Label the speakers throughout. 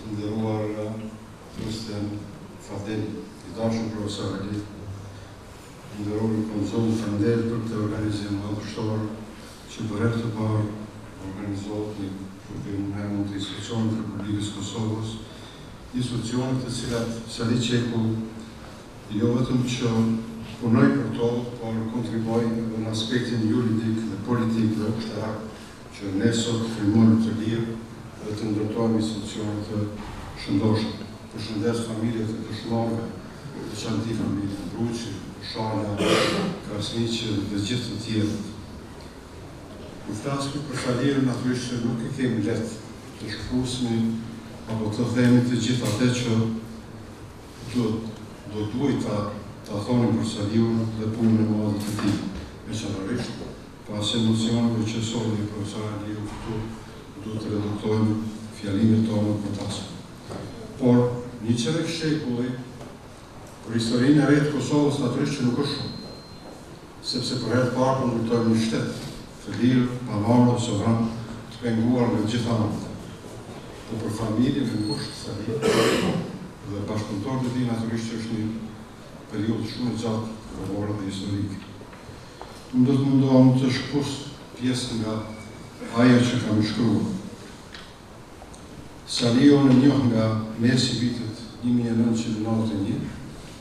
Speaker 1: I nderuar Rustem Fadil, i dashur profesor Ali, i nderuar konsull, faleminderit për këtë organizim madhështor që për herë të parë organizohet një tubim në emër të institucioneve të Republikës së Kosovës, institucione të cilat Sali Çeku jo vetëm që punoi për to, por kontribuoi edhe në aspektin juridik dhe politik dhe ushtarak që ne sot të frymojmë të lirë dhe të ndërtojmë institucione të shëndosha. Përshëndes familjet e dëshmorëve, veçanti familjen Bruçi, Shala, Krasniqi dhe gjithë të tjerët. Kur flasim për Saliun, natyrisht që nuk e kemi lehtë të shkëpusemi apo të themi të gjithë atë që duhet do duhej ta ta thonim për Saliun dhe punën e madhe të tij, veçanërisht pas emocioneve që solli profesor Aliu këtu, duhet të reduktojmë fjalimet tona të mëpasme. Por, një çerek shekulli për historinë e re të Kosovës natyrisht që nuk është shumë, sepse për herë të parë po ndërtojmë një shtet të lirë, pavarur dhe sovran, të penguar nga të gjitha anët. Po për familjen e ngushtë të Saliut dhe bashkëpunëtorët e tij natyrisht që është një periudhë shumë e gjatë kohore dhe historike. Unë do të mundohem të shkëpus pjesë nga ajo që kam shkruar. Saliun e njoh nga mesi i vitit 1991,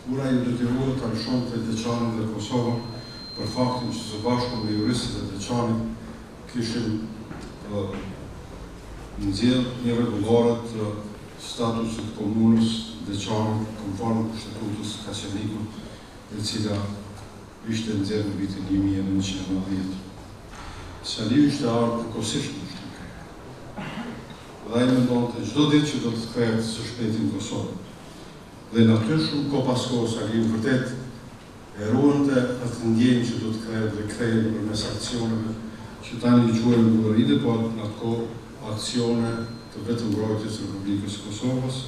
Speaker 1: kur ai u detyrua ta lëshonte Deçanin dhe Kosovën për faktin që së bashku me juristët e Deçanit kishin nxjerrë një rregullore të statusit të komunës Deçanit konform Kushtetutës së Kaçanikut, e cila ishte nxjerrë në vitin 1990. Saliu ishte ardhur përkohësisht në Stuttgart. Dhe ai mendonte çdo ditë që do të kthehet së shpejti në Kosovë. Dhe natyrshëm kohë pas kohe Saliu vërtet e ruante atë ndjenjë që do të kthehet dhe kthehej përmes aksioneve që tani i quajmë guerile, por në atë kohë aksione të vetëmbrojtjes së Republikës së Kosovës,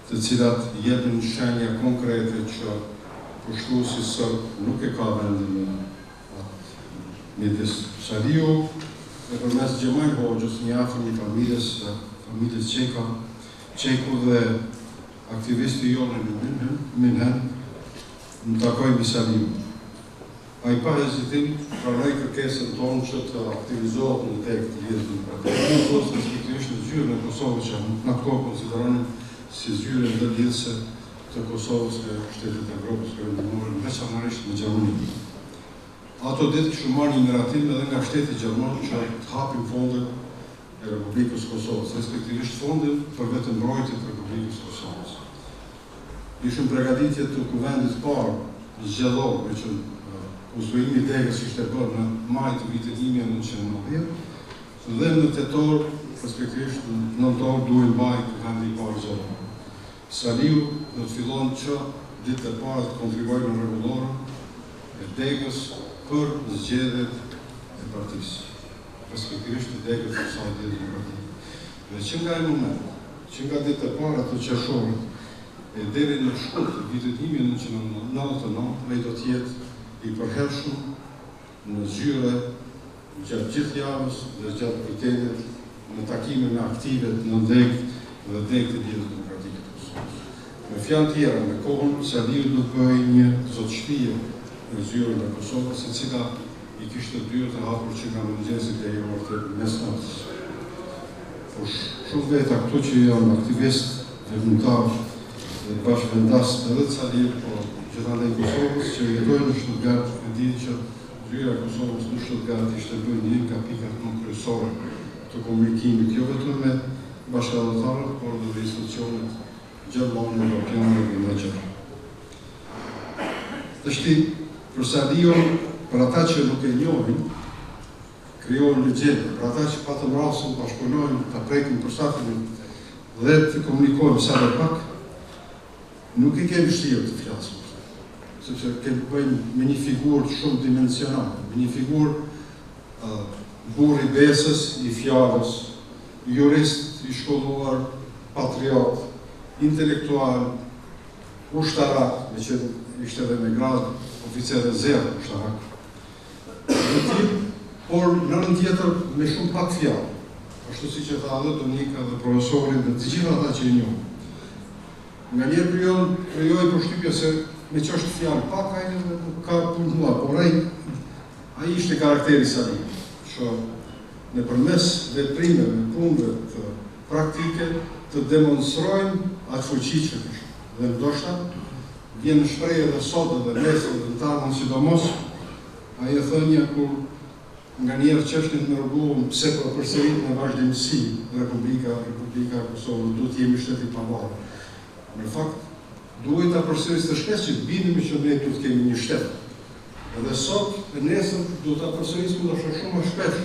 Speaker 1: të cilat jepnin shenja konkrete që pushtuesi serb nuk e ka vendin në atë mjedis. Saliu dhe përmes Xhemajl Hoxhës, një afërm i familjes familjes Çeka, Çeku dhe aktivisti jonë në München, München, më takoi me Saliun. Ai pa hezitim pranoi kërkesën tonë që të aktivizohet në degë të Lidhjes Demokratike të Kosovës, respektivisht në zyrën e Kosovës që në atë kohë konsideronim si zyrën ndërlidhëse të Kosovës me shtetet e Evropës Perëndimore, veçanërisht me Gjermaninë. Ato ditë kishim marrë një miratim edhe nga shteti gjerman që të hapim fondet e Republikës së Kosovës, respektivisht fondin për vetëmbrojtje të Republikës së Kosovës. Ishim pregatitje të kuvendit të parë zgjedhor, meqë konstituimi i degës ishte bërë në maj të vitit 1990 dhe në tetor, respektivisht në nëntor, duhej mbajt kuvendi i parë zgjedhor. Saliu do të fillon që ditët e para të kontribuojë në rregulloren e degës për zgjedhjet e partisë, respektivisht të degës së saj Lidhjes Demokratike. Dhe që nga ai moment, që nga ditët e para të qershorit e deri në shkurt të vitit 1999, ai do të jetë i përhershëm në zyre gjatë gjithë javës dhe gjatë vikendit në takime me aktivet në degë dhe degët e Lidhjes Demokratike të Kosovës. Me fjalë tjera, me kohën, Saliu do të bëhej një zot shtëpie në zyrën e Kosovës, e cila i kishte dyert e hapur që nga mëngjesi deri orët e mesnatës. Po shumë veta këtu që janë aktivistë, veprimtarë dhe bashkëvendas edhe të Saliut, po gjithandej Kosovës, që jetojnë në Stuttgart, e dinë që zyra e Kosovës në Stuttgart ishte bërë një nga pikat më kryesore të komunikimit, jo vetëm me bashkatdhetarët, por edhe me institucionet gjermane, evropiane dhe më gjerë. Tashti, për Saliun, për ata që nuk e njohin, krijohen legjenda, për ata që patëm rastin të bashkëpunojmë, ta prekim për së afërmi dhe të komunikojmë sa më pak, nuk e kemi vështirë të flasim, sepse kemi të bëjmë me një figurë shumë dimensionale, me një figurë uh, burrë i besës, i fjalës, jurist i shkolluar, patriot, intelektual, ushtarak, meqë ishte edhe me gradë oficer rezervë ushtarak, të tillë, por në anën tjetër me shumë pak fjalë. Ashtu siç e tha edhe Donika dhe profesori dhe të gjithë ata që e njohën. Nganjëherë krijon, krijoi përshtypje se meqë është fjalë pak ai edhe nuk ka punë të mëdha, por ai ai ishte karakteri i Saliut, që nëpërmes veprimeve, punëve të praktike të demonstrojnë atë fuqi që kishte. Dhe ndoshta vjen në shprehje edhe sot edhe nesër dhe në të ardhmen sidomos ajo thënia kur Nganjëherë qeshnin me Rugovën pse po e përsërit në vazhdimësi Republika, Republika e Kosovës, duhet të jemi shtet i pavarur. Në fakt, duhej ta përsëriste shpesh që të bindemi që ne duhet të kemi një shtet. Edhe sot e nesër duhet ta përsërisim ndoshta shumë më shpesh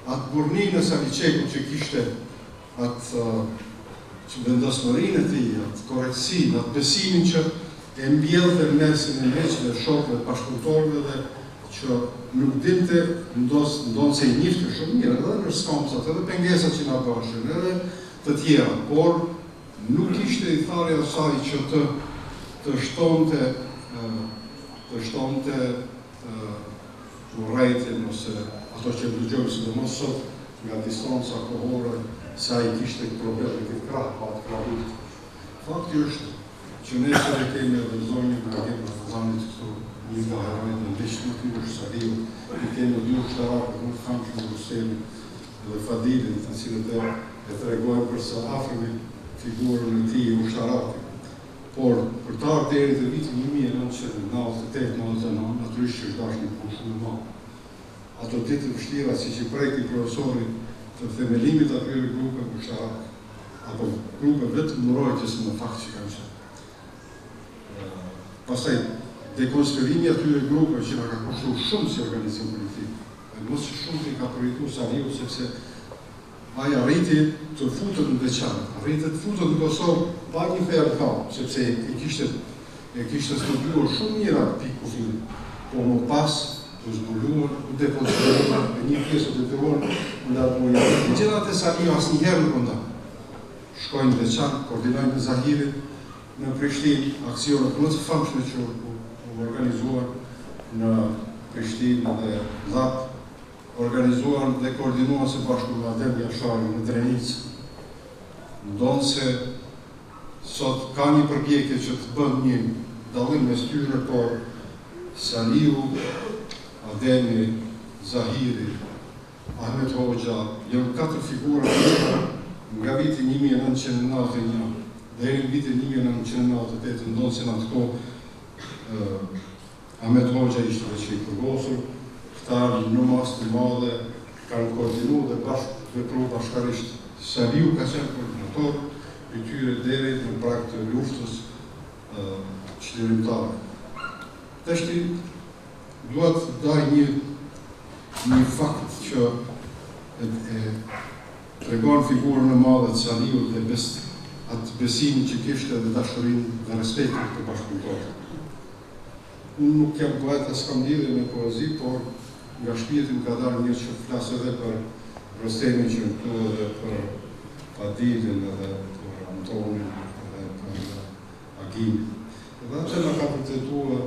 Speaker 1: atë burrninë e Sali Çekut që kishte atë vendosmërinë e tij, atë korrektësinë, atë besimin që e mbjellte në mesin e miqve, shokëve, bashkëpunëtorëve dhe që nuk dinte ndos, ndonëse i njihte shumë mirë edhe nërskamsat, edhe pengesat që na bëheshin, edhe të tjera, por nuk ishte ithtar i asaj që të të shtonte të shtonte urrejtjen ose ato që dëgjojmë sidomos sot nga distanca kohore se ai kishte problem me këtë krah, pa atë krahut. Fakti është që ne sot e kemi edhe zonjën e Agim Ramazanit këtu, një nga heronjtë e miqtë më të mirë Saliu, ne kemi dy ushtarakët më të famshëm Rustemin dhe Fadilin, të cilët e, e tregojnë për së afërmi figurën e tij ushtarake. Por, për të ardhur deri te viti 1998, 99, natyrisht që është dashur një punë shumë e madhe. Ato ditë të vështira, siç i preki profesori të themelimit atyre grupeve ushtarake, apo grupe vetëmbrojtjes në fakt që kanë qenë. Pastaj, dekonspirimi atyre grupeve që na ka kushtuar shumë si organizim politik, dhe më së shumti ka përjetuar Saliu sepse ai arriti të futet në Deçan, arriti të futet në Kosovë pa një therë në këmbë, sepse e kishte e kishte studiuar shumë mirë atë pikë kufiri, por më pas u zbuluan, u dekonspiruan dhe një pjesë u detyruan u larguan jashtë. Megjithatë Saliu asnjëherë nuk u ndal. Shkoi në Deçan, koordinoi me Zahirin në Prishtinë, aksionet më të famshme që u, u organizuan në Prishtinë dhe Llap, organizuan dhe koordinuan së bashku me Adem Jasharin në Drenicë. Ndonëse sot ka një përpjekje që të bëhet një dallim mes tyre, por Saliu, Ademi, Zahiri, Ahmet Hoxha janë katër figura që nga viti 1991 deri në vitin 1998, ndonëse në atë kohë Ahmet Hoxha ishte veç i burgosur, këta në masë të madhe kanë koordinu dhe bashkëvepru bashkarisht. Saliu ka qenë koordinator i tyre deri në prag të luftës çlirimtare. Tashti dua të daj një një fakt që e, e tregon figurën e madhe të Saliut dhe bes, atë besimin që kishte dhe dashurinë dhe respektin për bashkëpunëtorët. Unë nuk jam poet as kam lidhje me poezi, por nga shpirti më ka dalë një që flas edhe për Rustemin që këtu edhe për Fadilin edhe për Antonin edhe për Agimin. Dhe atë na ka vërtetuar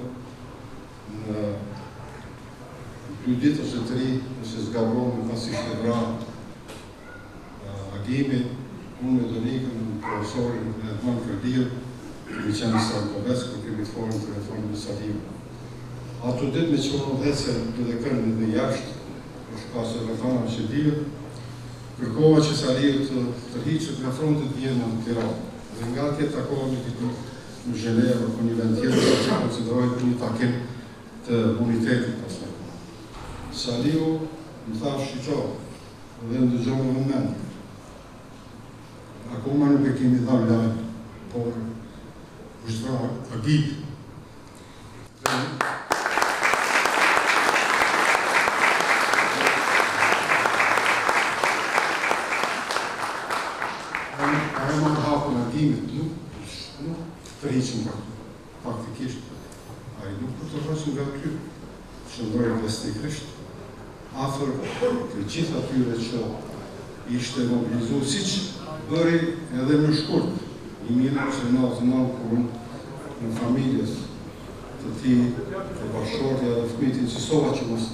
Speaker 1: në dy ditë ose tri, nëse s'gabohem, pasi ishte vra Agimi, unë me Donikën, profesorin e Edmond Kërdiu, kemi qenë në Stankovec, kur kemi të folur në telefon me Saliun. Ato ditë me që unë udhëheqëse PDK-në dhe jashtë, për shkaqe rrethana që dihet, kërkova që Saliu të tërhiqet nga fronti të vjen në Tiranë. Dhe nga atje takohemi diku në Gjenevë apo një vend tjetër, që konsiderohej për një takim të unitetit pastaj. Saliu më tha, shiqo, dhe ndëgjo me vëmendje. Akoma nuk e kemi dhënë lajm, por është vrarë Agimi. Dhe e marrë hakun Agimit, nuk, nuk tërhiqem nga këtu. Faktikisht, ai nuk u tërhoq nga aty, qëndroi besnikërisht afër të gjithë atyre që ishte mobilizuar, siç bëri edhe në shkurt 1999 kur unë në familjes të tij, të bashkëshortja dhe fëmijët insistova që mos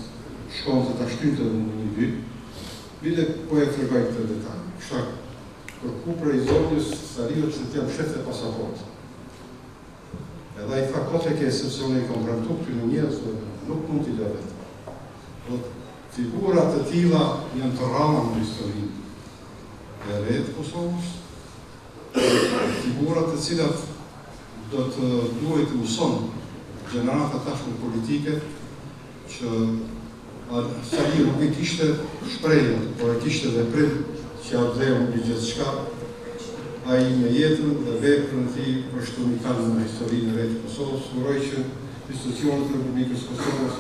Speaker 1: shkonte ta shtynte edhe në një ditë. Bile po e tregoj këtë detaj. Kisha kërku prej zonjës Saliut që t'ia mshefte pasaportën. Edhe ai tha kot e ke sepse unë i kam premtu këtyre njerëzve nuk mund t'i lë vetëm. Do figura të tilla janë të rralla në historinë e re të Kosovës, figura të cilat do të duhej të mëson gjenerata tashme politike që Saliu nuk e kishte shprehje, por e kishte veprim që atdheu mbi gjithçka, ai me jetën dhe veprën e tij është unikal në historinë e re të Kosovës. Uroj që institucionet e Republikës së Kosovës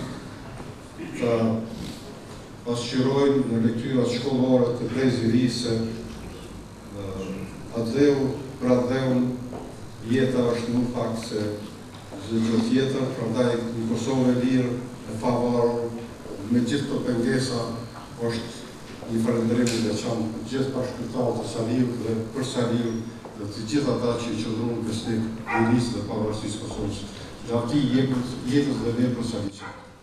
Speaker 1: ta pasqyrojnë në lektyrat shkollore te brezi i ri se atdheu për atdheun jeta është më pak se çdo gjë tjetër, prandaj një Kosovë e lirë, e pavarur, me gjithë këto pengesa, është një falënderim i veçantë për gjithë bashkëluftëtarët e Saliut dhe për Saliun dhe të gjithë ata që i qëndruan besnik lirisë dhe pavarësisë së Kosovës. Lavdi jetës dhe veprës Sali Çekut.